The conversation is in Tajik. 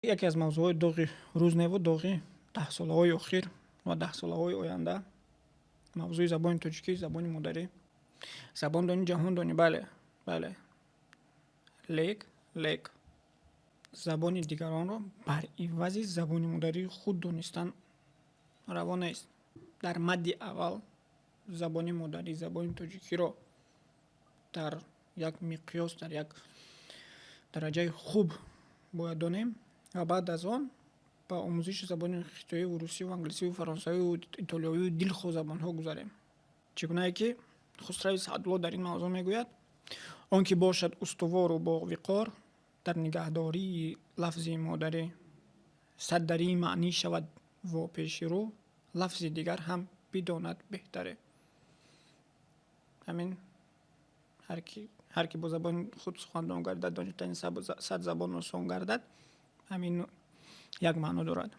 Яке аз мавзӯъҳои доғи рӯз неву доғи даҳсолаҳои охир ва даҳсолаҳои оянда, мавзӯи забони тоҷикӣ, забони модарӣ. Забон донӣ, ҷаҳон донӣ, бале, бале, лек забони дигаронро бар ивази забони модарии худ донистан раво нест. Дар мадди аввал забони модарӣ, забони тоҷикиро дар як миқёс, дар як дараҷаи хуб бояд донем ва баъд аз он ба омӯзиши забони хитоиву русиву англисиву фаронсавиву итолиёвию дилхоҳ забонҳо гузарем. Чӣ гунае ки Хусрави Саъдулло дар ин мавзӯъ мегӯяд: он ки бошад устувору бовиқор дар нигаҳдории лафзи модарӣ, сад дарӣ маънӣ шавад вопеши рӯ, лафзи дигар ҳам бидонад беҳтаре. Ҳамин ҳар ки бо забони худ сухандон гардад, донистани сад забон осон гардад. Ҳамин як маъно дорад.